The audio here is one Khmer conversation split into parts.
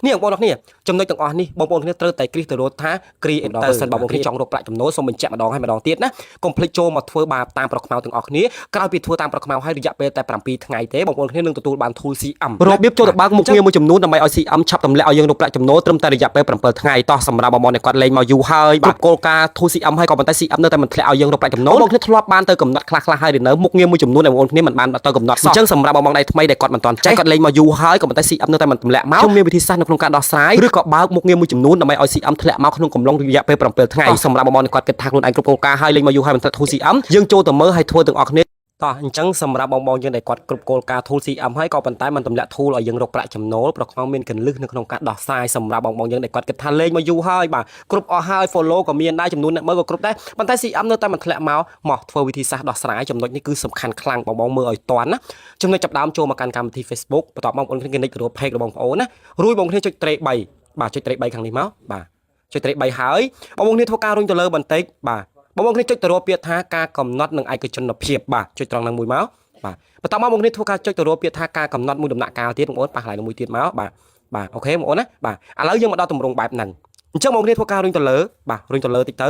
នេះបងប្អូនគ្នាចំណុចទាំងអស់នេះបងប្អូនគ្នាត្រូវតែគ្រិះទៅរត់ថា creator បើសិនបងប្អូនគ្នាចង់រកប្រាក់ចំណូលសូមបញ្ជាក់ម្ដងហើយម្ដងទៀតណាកុំភ្លេចចូលមកធ្វើបាបតាមប្រខ្មៅទាំងអស់គ្នាក្រោយពីធ្វើតាមប្រខ្មៅហើយរយៈពេលតែ7ថ្ងៃទេបងប្អូនគ្នានឹងទទួលបាន tool CM របៀបចូលទៅបើកមុខងារមួយចំនួនដើម្បីឲ្យ CM ឆាប់ទម្លាក់ឲ្យយើងរកប្រាក់ចំណូលត្រឹមតែរយៈពេល7ថ្ងៃតោះសម្រាប់បងប្អូនដែលគាត់លេងមកយូរហើយបាទគោលការណ៍ tool CM ហើយក៏ប៉ុន្តែ CM នៅតែមិនធ្លាក់ឲ្យយើងរកប្រាក់ចំណូលបងប្អូនគ្នាធ្លាប់បានទៅកំណត់ខ្លះខ្លះហើយឬនៅមុខងារមួយចំនួនដែលបងប្អូនគ្នាមិនបានទៅកំណត់សោះអញ្ចឹងសម្រាប់បងប្អូនដៃថ្មីដែលគាត់មិនទាន់ចេះគាត់លេងមកយូរហើយក៏ប៉ុន្តែ CM នៅតែមិនទម្លាក់មកខ្ញុំមានវិធីសាស្ត្រនៅក្នុងការដោះស្រាយឬក៏បើកមុខងារមួយចំនួនដើម្បីឲ្យ CM ធ្លាក់មកក្នុងកំឡុងរយៈពេល7ថ្ងៃសម្រាប់បងប្អូនដែលគាត់គិតថាខ្លួនឯងគ្រប់គោលការណ៍ហើយលេងមកយូរហើយមិនធ្លាក់ tool CM យើងចូលទៅមើលហើយធ្វើទាំងអស់គ្នាតោះអញ្ចឹងសម្រាប់បងបងយើងដែលគាត់គ្រប់គោលការណ៍ tool CM ហើយក៏ប៉ុន្តែមិនទម្លាក់ tool ឲ្យយើងរកប្រាក់ចំណូលប្រខ្មៅមានកលឹះនៅក្នុងការដោះស្រាយសម្រាប់បងបងយើងដែលគាត់គិតថាលេងមកយូរហើយបាទគ្រប់អស់ហើយ follow ក៏មានដែរចំនួនអ្នកមើលក៏គ្រប់ដែរប៉ុន្តែ CM នៅតែមិនធ្លាក់មកមកធ្វើវិធីសាស្ត្រដោះស្រាយចំណុចនេះគឺសំខាន់ខ្លាំងបងបងមើលឲ្យតាន់ណាចំណុចចាប់ដើមចូលមកកាន់កម្មវិធី Facebook បន្ទាប់មកបងប្អូនគ្នា connect ទៅ page របស់បងប្អូនណារួចបងប្អូនគ្នាចុច tray 3បាទចុច tray 3ខាងនេះមកបាទចុច tray 3ហើយបងប្អូនគ្នាធ្វើការរុញទៅលើបន្តិចបាទបងប្អូនគ្នាចុចទៅរកពាក្យថាការកំណត់និងឯកជនភាពបាទចុចត្រង់ហ្នឹងមួយមកបាទបន្តមកបងប្អូនគ្នាធ្វើការចុចទៅរកពាក្យថាការកំណត់មួយដំណាក់កាលទៀតបងប្អូនប៉ះកន្លែងមួយទៀតមកបាទបាទ OK បងប្អូនណាបាទឥឡូវយើងមកដល់ទម្រង់បែបហ្នឹងអញ្ចឹងបងប្អូនគ្នាធ្វើការរុញទៅលើបាទរុញទៅលើតិចទៅ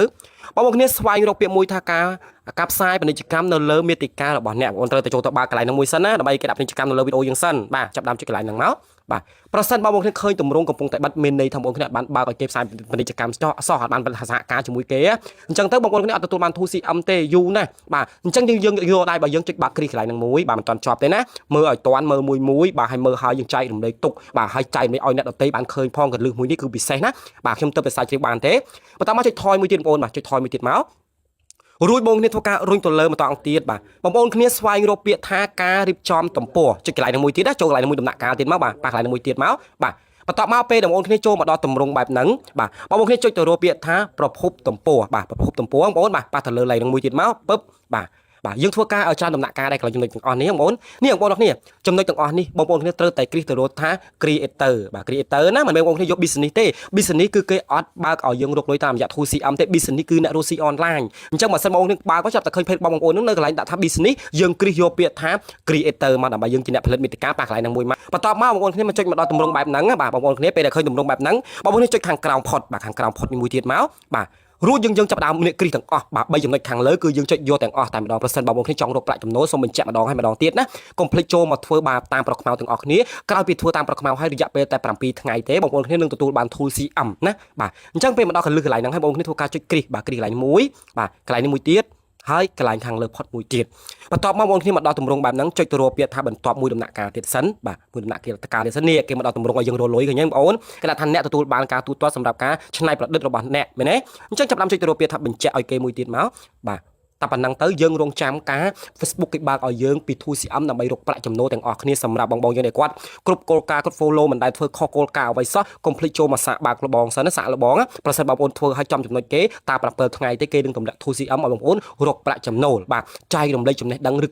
បងប្អូនគ្នាស្វែងរកពាក្យមួយថាការការផ្សាយពាណិជ្ជកម្មនៅលើមាតិការបស់អ្នកបងប្អូនត្រូវតែចូលទៅបើកកន្លែងហ្នឹងមួយសិនណាដើម្បីគេដាក់ពាណិជ្ជកម្មនៅលើវីដេអូយើងសិនបាទចាប់ដើមចុចកន្លែងហ្នឹងមកបាទប្រសិនបងប្អូនគ្នាឃើញទម្រង់កំពុងតែបិទមានន័យថាបងប្អូនគ្នាអត់បានបើកឲ្យគេផ្សាយពាណិជ្ជកម្មចោះសោះអត់បានសហការជាមួយគេអញ្ចឹងទៅបងប្អូនគ្នាអត់ទទួលបាន tool CM ទេយូរណាស់បាទអញ្ចឹងយើងយើងយកដៃបើយើងចុចបើកគ្រីកន្លែងហ្នឹងមួយបាទមិនទាន់ជាប់ទេណាមើលឲ្យតាន់មើលមួយមួយបាទឲ្យមើលហើយយើងចែករំលែកទុកបាទឲ្យចែករំលែកឲ្យអ្នកដទៃបានឃើញផងកលឹះមួយនេះគឺពិសេសណាបាទខ្ញុំទៅតែសាច់ជ្រាបបានទេបន្តមកចុចថយមួយទៀតបងប្អូនបាទចុចថយមួយទៀតមករួចបងគ្នាធ្វើការរុញទៅលើម្ដងទៀតបាទបងប្អូនគ្នាស្វែងរកពាក្យថាការរៀបចំទំព័រចុចកន្លែងនឹងមួយទៀតណាចូលកន្លែងនឹងមួយដំណាក់កាលទៀតមកបាទប៉ះកន្លែងនឹងមួយទៀតមកបាទបន្ទាប់មកពេលបងប្អូនគ្នាចូលមកដល់ទម្រង់បែបហ្នឹងបាទបងប្អូនគ្នាចុចទៅរកពាក្យថាប្រភពទំព័របាទប្រភពទំព័របងប្អូនបាទប៉ះទៅលើលេខនឹងមួយទៀតមកពឹបបាទបាទយើងធ្វើការឲ្យច្រើនដំណាក់កាលដែរកន្លែងចំណុចទាំងអស់នេះបងប្អូននេះបងប្អូនគ្នាចំណុចទាំងអស់នេះបងប្អូនគ្នាត្រូវតែគ្រិះទៅរកថា creator បាទ creator ណាមិនមែនបងប្អូនគ្នាយក business ទេ business គឺគេអត់បើកឲ្យយើងរកលុយតាមរយៈ tool CM ទេ business គឺអ្នករកស៊ី online អញ្ចឹងបើសិនបងប្អូនគ្នាបើកក៏ចាប់តែឃើញ page របស់បងប្អូននឹងនៅកន្លែងដាក់ថា business យើងគ្រិះយកពាក្យថា creator មកដើម្បីយើងជាអ្នកផលិតមាតិកាប៉ះកន្លែងហ្នឹងមួយមកបន្ទាប់មកបងប្អូនគ្នាមកចុចមកដល់ទម្រង់បែបហ្នឹងបាទបងប្អូនគ្នាពេលដែលឃើញទម្រង់បែបហ្នឹងបងប្អូនគ្នាចុចខាងក្រោមផុតបាទខាងក្រោមផុតនេះមួយទៀតមកបាទរួចយើងយើងចាប់ដើមនេះគ្រីសទាំងអស់បាទ3ចំណុចខាងលើគឺយើងចុចយកទាំងអស់តែម្ដងប្រសិនបងប្អូនគ្នាចង់រកប្រាក់ចំណូលសូមបញ្ជាក់ម្ដងហើយម្ដងទៀតណាកុំភ្លេចចូលមកធ្វើបាបតាមប្រខ្មៅទាំងអស់គ្នាក្រោយពីធ្វើតាមប្រខ្មៅហើយរយៈពេលតែ7ថ្ងៃទេបងប្អូនគ្នានឹងទទួលបាន tool CM ណាបាទអញ្ចឹងពេលមកដល់កលឹះកន្លែងហ្នឹងហើយបងប្អូនគ្នាធ្វើការចុចគ្រីសបាទគ្រីសកន្លែងមួយបាទកន្លែងនេះមួយទៀតហើយកន្លែងខាងលើផុតមួយទៀតបន្ទាប់មកបងប្អូនគ្នាមកដល់ទម្រង់បែបហ្នឹងចុចទៅរកពាក្យថាបន្ទាប់មួយដំណាក់កាលទៀតសិនបាទមួយដំណាក់កាលទៀតសិននេះគេមកដល់ទម្រង់ឲ្យយើងរកលុយឃើញទេបងប្អូនគេដាក់ថាអ្នកទទួលបានការទូទាត់សម្រាប់ការច្នៃប្រឌិតរបស់អ្នកមែនទេអញ្ចឹងចាប់ដើមចុចទៅរកពាក្យថាបញ្ជាក់ឲ្យគេមួយទៀតមកបាទតែប៉ុណ្ណឹងទៅយើងរងចាំការ Facebook គេបើកឲ្យយើងពី 2CM ដើម្បីរកប្រាក់ចំណូលទាំងអស់គ្នាសម្រាប់បងបងយើងដែលគាត់គ្រប់គោលការណ៍គ្រប់ follow មិនដែលធ្វើខុសគោលការណ៍អ្វីសោះកុំភ្លេចចូលមកសាកបើកលបងសិនណាសាកលបងប្រសិនបងប្អូនធ្វើឲ្យចំចំណុចគេតា7ថ្ងៃទេគេនឹងទម្លាក់ 2CM ឲ្យបងប្អូនរកប្រាក់ចំណូលបាទចែករំលែកចំណេះដឹងឬ